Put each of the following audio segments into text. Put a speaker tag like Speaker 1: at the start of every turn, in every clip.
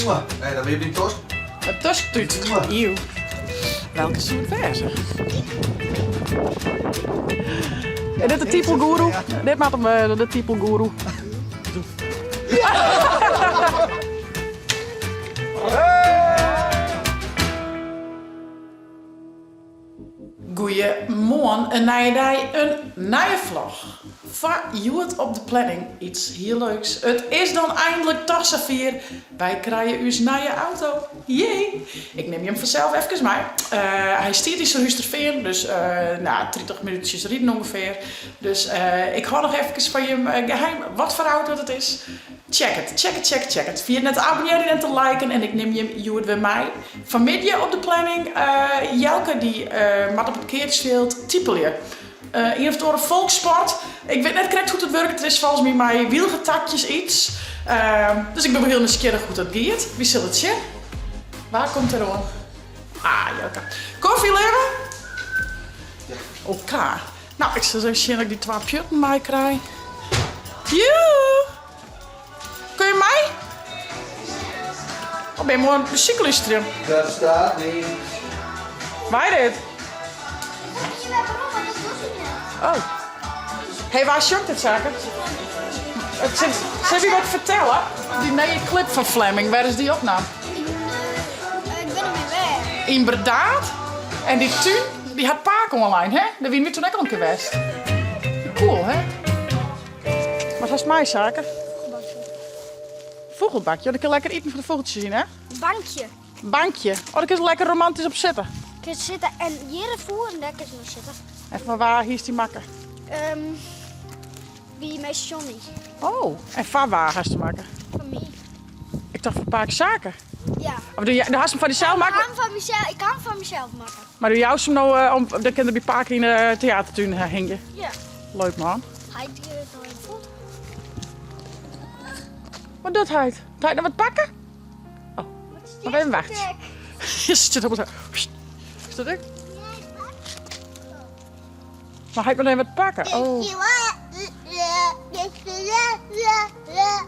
Speaker 1: Hé, dan wie dyn tosk.
Speaker 2: In tosktút. Ieuw. Welke soe it wêze? Is dit de tipelgoeroe? Dit moat hem wêze, de tipelgoeroe. Goeiemoarn, in nije dei, in nije vlog. Foar hjoed op de planning iets hiel leuks. It is dan eindelijk toch safier, wy krije ús nije auto. Jee! Ik nim jim fansels efkes mei. Hy stiet yn Surhústerfean, dus nou, 30 minútsjes riden ûngefear. Dus ik hâld noch efkes foar jim geheim wat foar auto it is. Check it, check it, check it, check it. Ferjit net te abonnearjen en te liken en ik nim jim hjoed wer mei. Fanmiddei op de planning, Jelke dy moat op it keatsfjild tipelje. Ien of oare folkssport. Ik wit net krekt hoe't it wurket. It is folgens my mei wylgetakjes iets. Dus ik bin wol hiel nijsgjirrich hoe't dat giet. Wy sille it sjen. Wa komt der oan? Ah, Jelke. Koffie, leave?
Speaker 1: Ja.
Speaker 2: Oké. No, ik sil ris even sjen of ik dy twa pjutten mei krij. Joe! Kun je mei? Oh, ben je moai muzyk lústerjen?
Speaker 1: Dat staat niet.
Speaker 2: Wei dit? Oh. Hey, waar sjongt dit Sake? Sil ik wat fertelle? Dy nije clip fan Flemming, wêr is dy opnaam?
Speaker 3: Yn, ik wit net mear wêr.
Speaker 2: Yn Breda. En dy tún, dy hat Pake oanlein, hè? Dêr wiene wy toen ek al in kear west. Cool, hè? Wat hast mei, Sake?
Speaker 3: Fûgelbakje.
Speaker 2: Fûgelbakje? Oh, dêr kin lekker iten foar de fûgeltsjes yn, hè?
Speaker 3: Bankje.
Speaker 2: Bankje. Oh, dêr kinst lekker romantysk op sitte.
Speaker 3: Kinst sitte en hjir foar en dêr kinst noch sitte.
Speaker 2: En fan wa hiest dy makke?
Speaker 3: Um, by meester Johnny.
Speaker 2: Oh, en foar wa hast 'm makke?
Speaker 3: Foar my.
Speaker 2: Ik tocht foar pake Sake.
Speaker 3: Ja.
Speaker 2: Of do hast 'm foar dysels makke?
Speaker 3: Ik ha 'm foar mysels, ik ha 'm foar mysels makke.
Speaker 2: Mar do joust 'm no eh, om, dan kin er by pake yn de teatertún eh, hingje.
Speaker 3: Ja.
Speaker 2: Leuk man.
Speaker 3: Hy giet noch even fuort.
Speaker 2: Wat docht hy? Docht hy noch wat pakken? Oh, nog even wachten. Je zit op Is dat ik? Maar hij moet even wat pakken. Oh.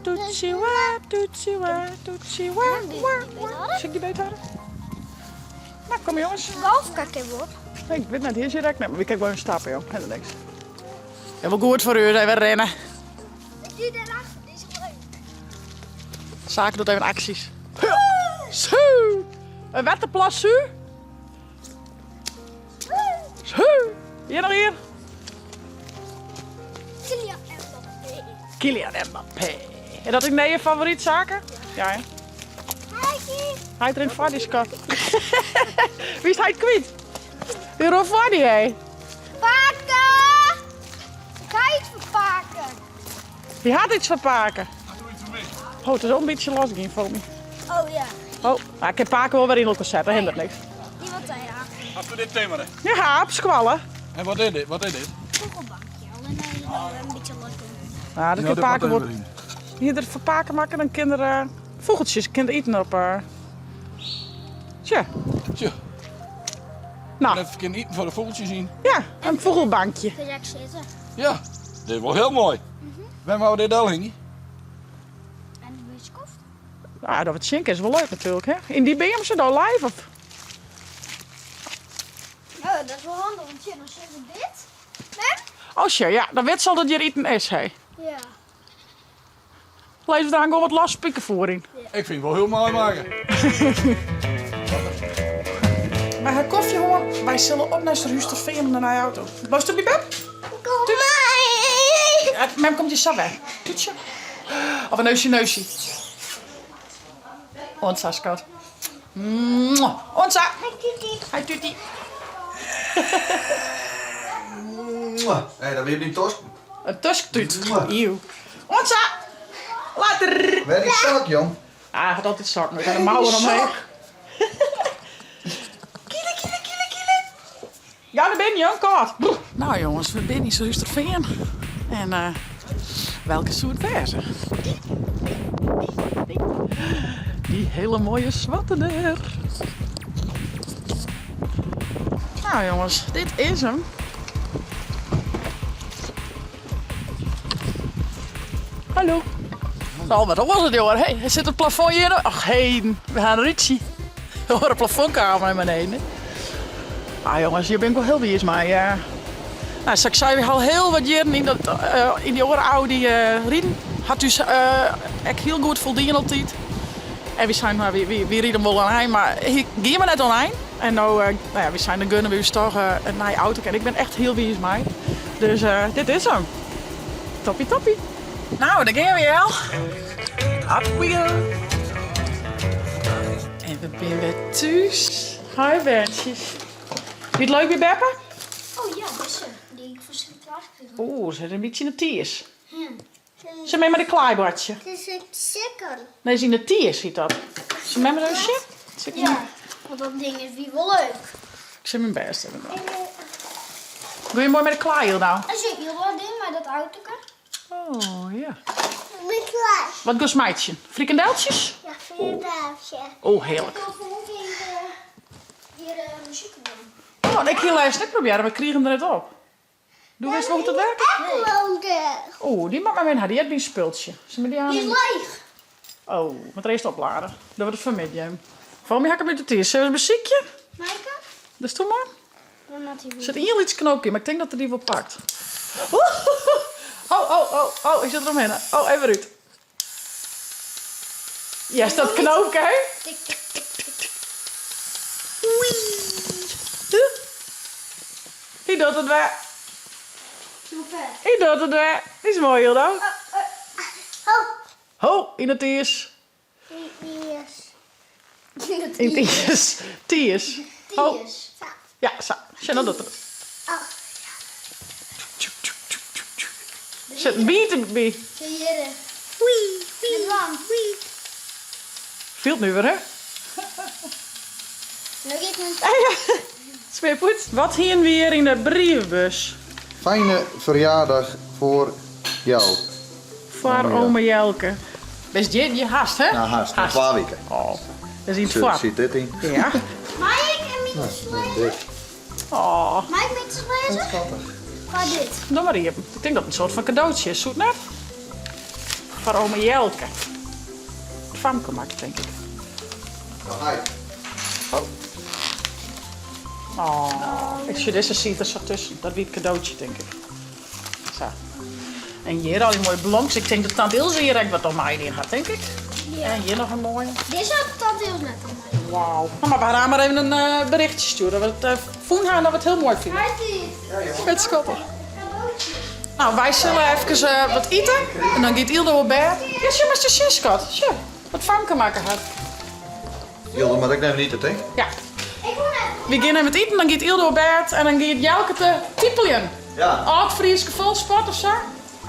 Speaker 2: Toetsie wa, toetsie wa, toetsie wa, wa, wa. Sil ik dy beet hâlde? Nou, kom jongens.
Speaker 3: Golfkar even op.
Speaker 2: Nee, ik wit net, hier is hier ek net, mar wy kinne gewoan stappe, jong. Helemaal niks. Hiel goed foar u, even rennen.
Speaker 3: Die daarachter, die is leuk.
Speaker 2: Sake doet even acties. Zo. Een wetterplas, su. Zo. Hier nog hier.
Speaker 3: Kylian Mbappé.
Speaker 2: Kylian Mbappé. En dat is je favoriet Sake? Ja, hè? Hy rint foar dy skat. Wie is hy kwyt? Dy rint foar dy, hé.
Speaker 3: Pake! Ik ha iets foar pake.
Speaker 2: Dy hat iets foar pake. Oh, it is al in bytsje los gien foar my.
Speaker 3: Oh ja.
Speaker 2: Oh, mar ik kin pake wol wer yn elkoar sette, hindert niks.
Speaker 3: Dy wat hy achter.
Speaker 4: Hast du dit timmere?
Speaker 2: Ja, op skoalle.
Speaker 4: En wat is dit? Wat is dit?
Speaker 3: Fûgelbankje, allinne hy no in bytsje los gien.
Speaker 2: Nou, dat kin pake wol. Hier der foar pake makke, dan kin er Fûgeltsjes kinne iten op. Tsja.
Speaker 4: Tsja.
Speaker 2: No.
Speaker 4: Even kin iten foar de fûgeltsjes yn.
Speaker 2: Ja, in fûgelbankje.
Speaker 3: Kun je ek sitte.
Speaker 4: Ja, dit is wol hiel moai. Wêr moatte we dit delhingje?
Speaker 3: En de buurtskoft.
Speaker 2: Ah, dat wat sjen is wol leuk natuerlik, hè? Yn dy beam se dan live of?
Speaker 3: Ja, dat is wol handich, want sjen, dan sjen we dit. Mem?
Speaker 2: Oh, sjoch, ja, dan wit se al dat hjir iten is, hè?
Speaker 3: Ja.
Speaker 2: Lizze der gewoan wat los pikefoer yn.
Speaker 4: Ik fyn it wol hiel moai makke.
Speaker 2: Wy ha kofje hân, wy sille op nei Surhústerfean om de nije auto. Bliuwst by mem?
Speaker 3: Kom mei!
Speaker 2: Ja, mem komt je sa wer. Tútsje. Of in neusje neusje. Oant sa, skat. Oant sa.
Speaker 3: Hi Tuti.
Speaker 2: Hi Tuti.
Speaker 1: Hé, dan wie dyn tosken.
Speaker 2: In tusktút. Eeuw. Oant sa! Later!
Speaker 1: Wêr dy sok, jong?
Speaker 2: Ah, hy hat altyd sokken. Ik ha de mouwen omheech. Kiele, kiele, kiele, kiele. Gau nei binnen, jong. Kâld. Nou jongens, we binne yn Surhústerfean. En uh, welke soe it wêze? Dy hiele moaie swarte dêr. Nou jongens, dit is hem. Hallo. Al wat oars it joar. Hey, sit it plafond hjir? Och heden, we ha in rútsje. We hoare plafondkamer nei beneden. Ah jonges, hjir bin ik wol hiel wiis mei. Nou, sa't ik sei, we ha al hiel wat jierren yn dat yn dy oare Audi riden. Hat ús ek hiel goed foldien altyd. En wy seinen, wy, wy ride wol oan ein, mar hy gie mar net oan ein. En no, no ja, wy seinen, dan gunne we ús toch in nije auto. En ik bin echt hiel wiis mei. Dus dit is him. Toppie toppie. Nou, dêr gean we al. Up we go. En we binne wer thús. Hi berntsjes. Wie it leuk by beppe?
Speaker 3: Oh ja, dizze. Dy ik fan Sinterklaas krigen.
Speaker 2: Oeh, se is in bytsje yn de tiis. Se mei mei de klaaiboartsje.
Speaker 3: Het is een sikker.
Speaker 2: Nee, is yn de tiis hyt dat. Se mei mei de
Speaker 3: Ja, want dat ding is wie wol leuk.
Speaker 2: Ik sil myn bêst even dwaan. Doe je moai mei de klaai nou?
Speaker 3: Er zit hier wel ding mei dat autoke.
Speaker 2: Oh ja.
Speaker 3: Ben klaar.
Speaker 2: Wat goest meitsjen? Frikandeltsjes?
Speaker 3: Ja, frikandeltje.
Speaker 2: Oh, heerlijk.
Speaker 3: Ik wil hier muziek doen.
Speaker 2: Oh, en ik hie lêsten ek probearre, mar ik krige him der net op. Doe wist wol hoe't it werkt? Oeh, dy moat mei myn ha, dy hat myn spultsje. Sil we dy aan?
Speaker 3: Dy is leech.
Speaker 2: Oh, moat er earst oplade. Dan wurdt it fanmiddei. Foar my ha ik him út de tiid. Sille we ris besykje?
Speaker 3: Maaike?
Speaker 2: Dus toe mar. Der sit ien lyts knoopje, mar ik tink dat er dy wol pakt. Oh, oh, oh, oh, ik sit deromhinne. Oh, even út. Yes, dat knoopke, hè?
Speaker 3: Tik, tik, tik, tik, tik.
Speaker 2: Oei. Hy docht it wer. Hy docht it wer. Dy is moai, Hildo. Ho, yn it iis. Yn it iis. Tiis. Ho. Ja, sa. Sjen, dan docht er it. Sit in byt derby. Fielt nuver, hè? Smeerpoets. Wat hienen we hjir yn de brievebus?
Speaker 1: Fijne verjaardag voor jou.
Speaker 2: Foar ome Jelke. Bist hjir hast, hè?
Speaker 1: Nou, hast. Noch twa wiken.
Speaker 2: Oh, dat is yn it foar.
Speaker 1: Sit dit yn.
Speaker 2: Ja.
Speaker 3: Mei ik in bytsje lêze?
Speaker 2: Oh.
Speaker 3: Mei ik in bytsje lêze?
Speaker 1: Skattich.
Speaker 3: Foar dit.
Speaker 2: Doch mar iepen. Ik tink dat it in soart fan kadootsje is, soe it net? Foar ome Jelke. It famke makke, tink ik.
Speaker 1: Hi.
Speaker 2: Oh, ik sjoch dizze siet der sa tusken. Dat wie it kadootsje, tink ik. Sa. En hjir al dy moaie blomkes. Ik tink dat tante Ilse hjir ek wat oan meidien hat, tink ik.
Speaker 3: Ja.
Speaker 2: En hjir noch in moaie.
Speaker 3: Dizze hat tante Ilse net oan meidien.
Speaker 2: Wauw. Nou, mar we ha mar even in eh, berichtje stjoerd. Dat we it eh, fûn ha en dat we it hiel moai fine. Vet skattich. Nou, wy sille efkes eh, wat ite en dan giet Yldo op bêd. Ja, sjoch mar sjen, skat. Sjoch, wat famke makke hat.
Speaker 1: Yldo moat ek even ite, tink?
Speaker 2: Ja. Wy gean even iten, dan giet Yldo op bêd en dan giet Jelke te tipeljen.
Speaker 1: Ja.
Speaker 2: Ald Fryske folkssport of sa?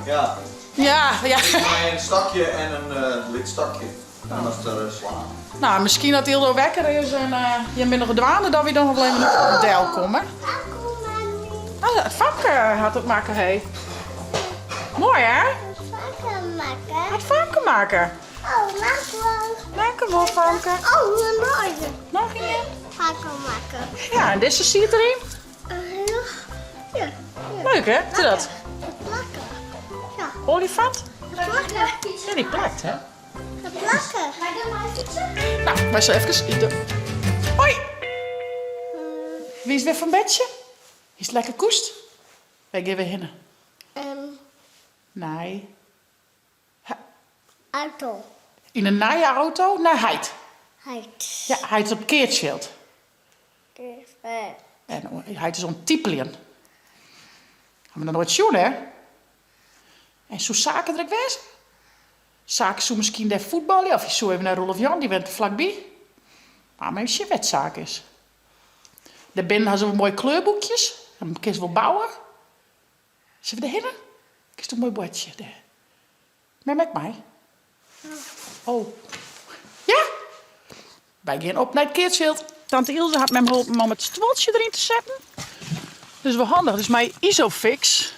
Speaker 1: Ja.
Speaker 2: Ja, ja.
Speaker 1: Mei in stokje en in uh, lyts stokje. Dan moatst er slaan.
Speaker 2: Nou, miskien dat Yldo wekker is en uh, jim binne noch dwaande dat wy dan noch wol even delkomme. Ah, Famke hat it makke, hé. Moai, hè?
Speaker 3: Famke makke.
Speaker 2: Hat Famke makke.
Speaker 3: Oh, dankjewel.
Speaker 2: Dankjewel, Famke.
Speaker 3: Oh, een mooie.
Speaker 2: Noch ien?
Speaker 3: Famke makke.
Speaker 2: Ja, en dizze siet deryn.
Speaker 3: Ja.
Speaker 2: Leuk, hè? Wat is dat?
Speaker 3: Plakken. Ja.
Speaker 2: Olifant?
Speaker 3: Plakken.
Speaker 2: Ja, dy plakt, hè?
Speaker 3: Plakken. Mag ik dan maar fietsen?
Speaker 2: Nou, wy sille efkes ite. Hoi! Wie is wer fan bedsje? Is it lekker koest? Wêr gean we hinne?
Speaker 3: Um,
Speaker 2: Nei.
Speaker 3: Auto.
Speaker 2: Yn in nije auto nei heit.
Speaker 3: Heit.
Speaker 2: Ja, heit is op keatsfjild. En heit is oan it tipeljen. Ha we noch noait sjoen, hè? En soe Sake der ek wêze? Sake soe miskien dêr fuotbalje of hy soe even nei Roelof Jan, dy wennet der flakby. Mar even sjen wêr't Sake is. Dêr binnen ha se wol moaie kleurboekjes. Dan kinst wol bouwe. Sille we derhinne? Kinst in moai boartsje dêr. Mem ek mei? Oh. Ja? Wy gean op nei it keatsfjild. Tante Ilse hat mem holpen om it stuoltsje deryn te setten. Dus wol handich. Dus mei Isofix.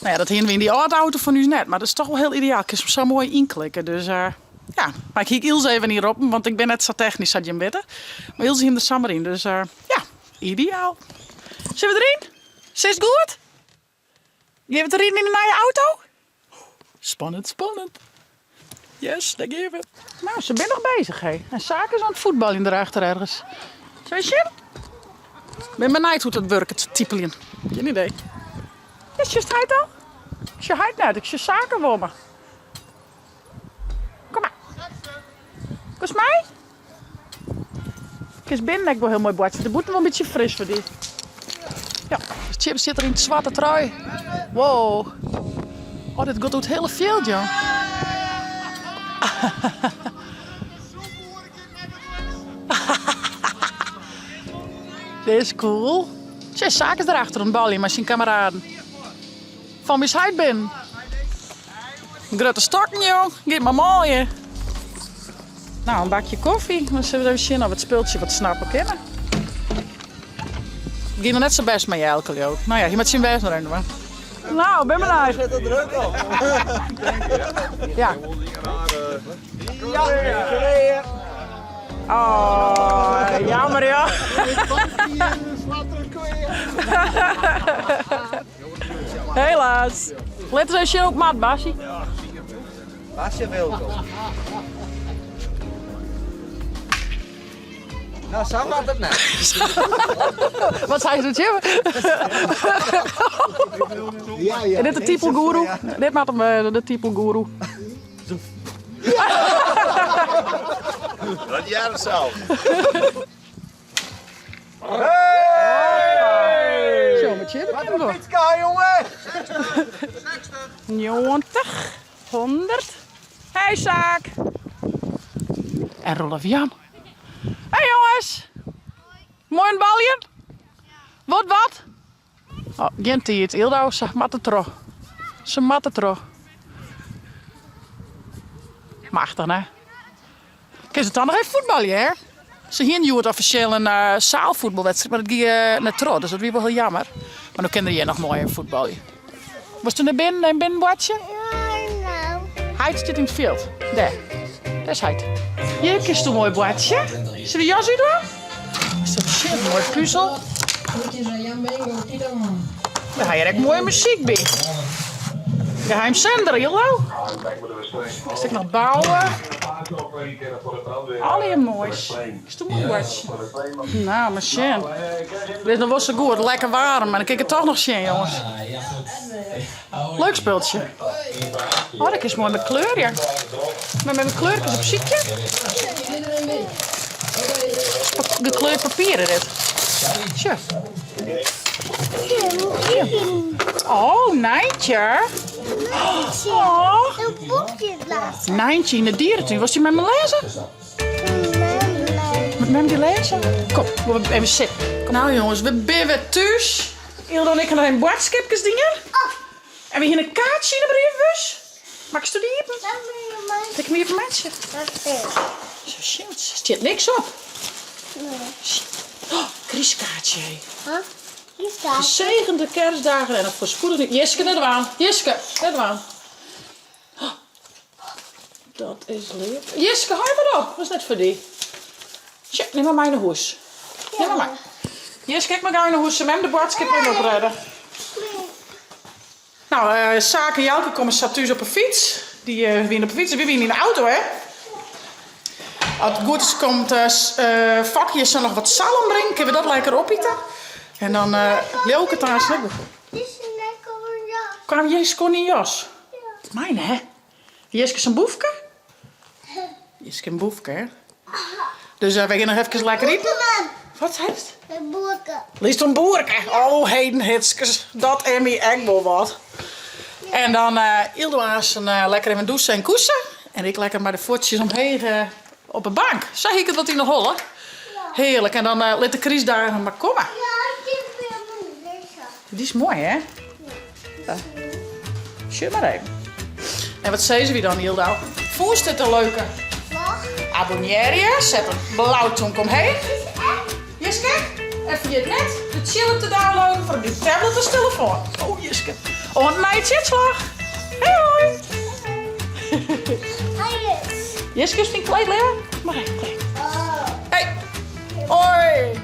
Speaker 2: Nou ja, dat hiene we yn dy âlde auto fan ús net, mar dat is toch wol hiel ideaal. Kinst him sa moai ynklikke. Dus uh, ja, mar ik hie Ilse even ynroppen, want ik bin net sa technysk sa't jim witte. Mar Ilse hie him der samar yn, dus uh, ja, ideaal. Sille we deryn? Sitst goed? Gean we te riden yn de nije auto? Spannend, spannend. Yes, dêr gean we. Nou, se binne noch bezich, hé. En Sake is oan it fuotbaljen derachter ergens. Sille we sjen? Bin benijd hoe't dat wurket, tipeljen. Gjin idee. Ja, sjochst heit al? Ik sjoch heit net, ik sjoch Sake wol, mar. Kom mar. Komst mei? Kinst binnen ek wol hiel moai boartsje. De bûten wol in bytsje fris foar dy. Ja, Chip sit der yn it swarte trui. Wow. Oh, dit giet oer it hiele fjild, joh. Dit is cool. Tsje, Saak is derachter oan it baljen mei syn kameraden. Fan wie's heit binnen. Grutte stokken, jong. Giet mar moai. Nou, in bakje kofje. Dan sille we even sjen of we it spultsje wat snappe kinne. It gie noch net sa bêst mei Jelke, leau ik. Nou ja, hy moat syn bêst noch even dwaan. Nou, bin benijd.
Speaker 1: Zet de druk op.
Speaker 2: Ja. Oh, jammer joh. Helaas. Lit ris even sjen hoe't it moat, Bassie.
Speaker 1: Basje Wilco. Nou, sa moat it net.
Speaker 2: Wat sei se tsjin my?
Speaker 1: Ja, ja.
Speaker 2: Is dit de tipelgoeroe? Dit moat him wêze, de tipelgoeroe.
Speaker 4: Dat hearre sels.
Speaker 2: Zo, met je
Speaker 1: Wat een fietska, jongen!
Speaker 2: 90, 100. Hey Saak! En Roelof Jan. Hey jongens! Moai oan it baljen? Wat wat? Oh, gjin tiid. Yldau, se moatte troch. Se moatte troch. Machtich, ne? Kinne se dan noch even fuotbalje, hè? Se hiene hjoed offisjeel in zaalvoetbalwedstriid, mar dat gie net troch, dus dat wie wol hiel jammer. Mar no kinne der hjir noch moai even fuotbalje. Wolst nei binnen en binnen boartsje? Heit stiet yn it fjild. Dêr. Dêr is heit. Hjir kinst moai boartsje. Sille we jas útdwaan? Is dat shit, moai puzel. We ha hjir ek moaie muzyk by. Geheim sender, Yldau. Kinst ek noch bouwe. Allegear moais. Kinst moai boartsje. Nou, mar sjen. It is noch wol sa goed, lekker waarm. Mar dan kin ik it toch noch sjen, jonges. Leuk spultsje. Oh, dat kinst moai mei kleurje. Mar mei kleurkes op sykje. Gekleurd papier is dit. Sjoch. Oh, Nijntje. Oh.
Speaker 3: Een boekje blazen.
Speaker 2: Nijntje yn de dierentuin. Wolst dy mei my lêze? Moat mem dy lêze? Kom, we even sitten. Nou jongens, we binne wer thús. Yldau en ik ha noch even boadskipkes dien. En we hiene in kaartsje yn de brievebus. Makst dy iepen? Ik him iepen meitsje. Zo sjen, der stiet niks op. Oh, krystkaartsje.
Speaker 3: Huh? Krystkaartsje?
Speaker 2: Gezegende kerstdagen en een voorspoedig... Jiske, net dwaan. Jiske, net dwaan. Oh, dat is leuk. Jiske, hou mar op. Dat is net foar dy. Tsja, nim mar mei nei hûs. Nim mar mei. Jiske, ek mar gau nei hûs. Se mem de boadskip even oprêde. Nou, uh, Saak en Jelke komme sa thús op 'e fyts. Dy uh, wiene op 'e fyts en wy wiene yn de auto, hè? As it goed is komt uh, uh, Fokje sa noch wat salm bringen. Kinne we dat lekker opite? En dan uh, leau ik it aanst ek wol. Kwam Jiske oan dyn jas? Myn, hè? Jiske sa'n boefke? Jiske in boefke, hè? Dus uh, wy gean noch efkes lekker iten. Wat seist?
Speaker 3: Een boerke.
Speaker 2: Leafst in boerke. Oh, heden hitskes. Dat en my ek wol wat. En dan uh, Yldau aanst uh, lekker even douche en koese. En ik lekker mei de fuotsjes omheech uh, op de bank. Sa hie ik it wat yn de holle. Hearlik. En dan uh, lit de krystdagen mar komme.
Speaker 3: Ja, ik wil deze.
Speaker 2: Dy is moai, hè? Ja. Sjoch mar even. En wat sizze wy dan, Yldau? Fûnst dit in leuke? Abonnearje, set in blau tonk omheech. Jiske, en ferjit net de chiller te downloaden foar op dyn tablet of telefoan. Oh, Jiske. Oant nije tsjitslach. Hei hoi. Jiske, is dyn kleed lear? Mar even kleed. Hey. Hoi.